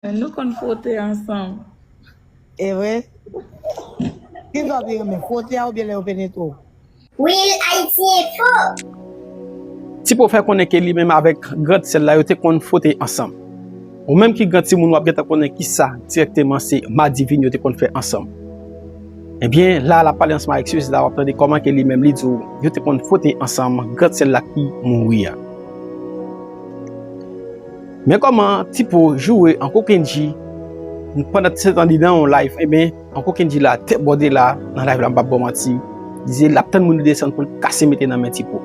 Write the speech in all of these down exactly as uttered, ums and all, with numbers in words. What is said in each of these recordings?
Nou konn fwote ansanm. E vre? Kisa w pi renmen, fwote a oubyen lè yo penetre w? Real Haiti Info. Tipo fè konnen ke li menm avèk grandsè l la yo te konn fwote ansanm. Ou menm ki grann timoun w ap gentan konnen kisa dirèkteman se madivin yo te konn fè ansanm. Ebyen la l ap pale ansanm avèk Swiss la w ap tande kòman ke li menm li di w yo te konn fwote ansanm grandsè l la ki mouri a. Men kòman Tipo joure Uncle Kendji pandan se tan li nan yon live, ebyen Uncle Kendji la tèt bòde la nan live la, m p ap ba w manti. Li di l ap tann moun yo desann pou l kase mete nan men Tipo.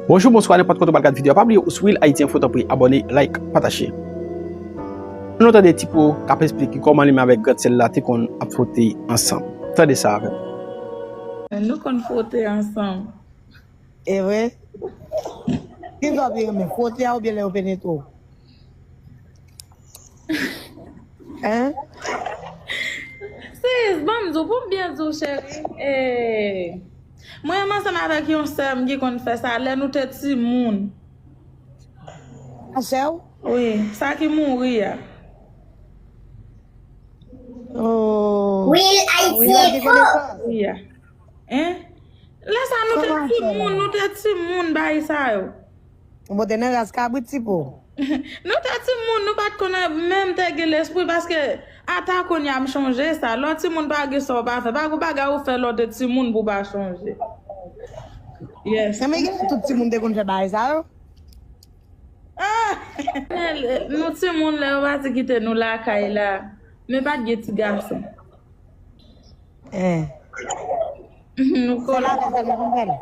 Bonjou, bonswa, nenpòt kote w pral gad videyo a, pa bliye ou sou Real Haiti Info, tanpri abòne, like, pataje. Ann nou tande Tipo k ap esplike kòman li menm avèk grandsè l la te konn ap fwote ansanm. Tande sa avè m. Nou konn fwote ansanm. E vre? Kisa w pi renmen, fwote a oubyen lè yo penetre w? Hein? Sis, ban m di w, pou m byen di w, cheri. Eh, mwen renmen ansanm avèk yon sè m ki konn fè sa lè nou te timoun. Yon sè w? Wi, sa ki mouri a. Oh. Real Haiti Info. Mouri a. Hein? Lè sa nou te timoun, nou te timoun bagay sa yo. Ou te nan ras kabrit Tipo. Nou te timoun, nou pa t konnen menm te gen lespri, paske ata kounye a m chonje sa. Lè w timoun pa gen sa w pa fè. Pa gen bagay ou fè lè w te timoun pou w pa chonje. Yes. Sa men gen tout timoun te konn fè bagay sa yo. Ah! Nou timoun lè yo pati kite nou lakay la. Men pa t gen ti gason. Eh. Nou Sè la avè sè m nan konn fè l.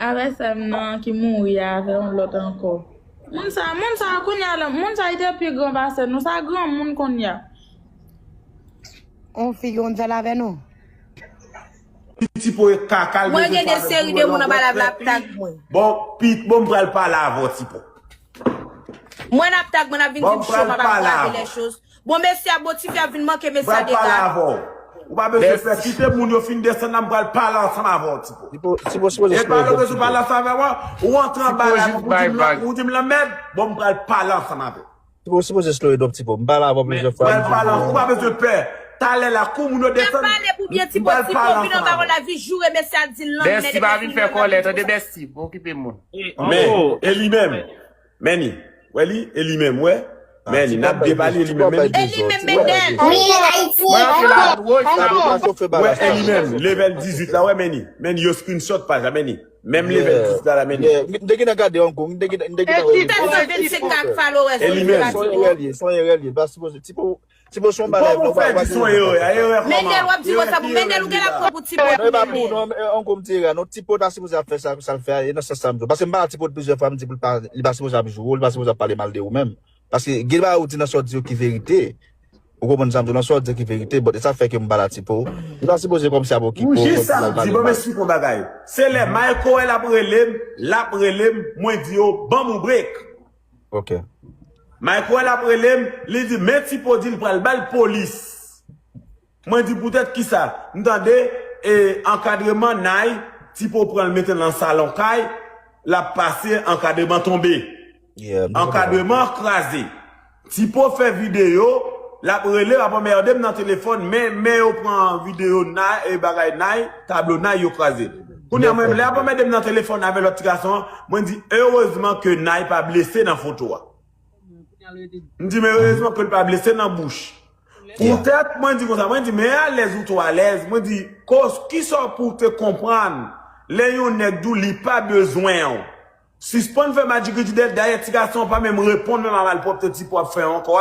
Avè sè m nan ki mouri avè yon lòt ankò. Moun sa, moun sa kounye a la, moun sa li te pi gran pase nou, sa granmoun kounye a. On fi ki konn fè l avè nou. Tipo e kaka l Mwen gen de seri de moun anba la la ap tag mwen. Bon, pit, bon, m pral pale avè w, Tipo. Mwen ap tag mwen ap vin di m cho m ap ap grave les choses. Bon, mesye a bon tifi ap vin manke mesye a dega. Ou pa bezwen pèkite moun yo fin desann nan m pral pale ansanm avè w, Tipo. Tipo, Tipo sipoze E pale w bezwen pale ansanm avè mwen. Ou antre anba la, ou di m lanmèd, bon, m pral pale ansanm avè w. Tipo, ou sipoze slow it up, Tipo. M pale avè w plizyè fwa. Mwen pale, ou pa bezwen pè. Talè la, kou moun yo desann. Pale pou byen, Tipo, Tipo vin anba la vi joure mesye a di l lanmèd. Bèsti pa vin fè kòlè, tande Bèsti, pa okipe moun. Men, e li menm. Meni. Wè li, e li menm, wè. Meni, n ap depale li menm. E li menm, Meni. Mwen antre la, wòch, sa bon. Wè, e li menm, level dizuit la, wè, Meni. Meni, yo screenshot paj la, Meni. Menm level dizuit la, la, Meni. M te gen nan gade ankò, m te gen nan gade. Tèt san vennsenk k ak followers. E li menm. Son erè li ye, son erè li ye. Pa sipoze, Tipo, Tipo, son bagay. Kòman w fè di son erè, erè kòman? Mendel, w ap di konsa pou Mendel, ou gen la pran pou Tipo. Non, e pa pou, non, Uncle m te erè, non, Tipo ta sipoze ap fè sa, sa l fè a, e nan sans sa m di w. Paske m pale ak Tipo plizyè fwa, m di pou l pa, li pa sipoze ap joure w, li pa sipoze ap pale mal de ou menm. Paske gen bagay ou di nan sa w di yo ki verite. Ou konprann sa m di w, nan sa w di ki verite, but e sa fè ke m pale a Tipo. Li pa sipoze kòmsi ap okipe w, kòmsi l al pale mal. Bon, m esplike yon bagay. Se lè Michael ap rele m, l ap rele m, mwen di yo, ban m yon break. Ok. Michael ap rele m, li di, men Tipo di l pral ba l polis. Mwen di, poutèt kisa? M tande, e, ankadreman Nay, Tipo pran l mete l nan salon kay, l ap pase, ankadreman tonbe. Ankadreman kraze. Tipo fè videyo, l ap rele, l ap anmède m nan telefòn, men, men yo pran videyo Nay, e bagay Nay, tablo Nay yo kraze. Kounye a mwen, lè l ap anmède m nan telefòn avèk lòt ti gason an, mwen di, erezman ke Nay pa blese nan foto a. M di, men erezman ke l pa blese nan bouch. Poutèt, mwen di konsa, mwen di, men alèz ou twò alèz. Mwen di, kòs, kisa w pou te konprann lè yon nèg di w li pa bezwen w? Sispann fè madjigridjidèl, dayè ti gason an pa menm reponn menm a malpwòpte Tipo ap fè ankò.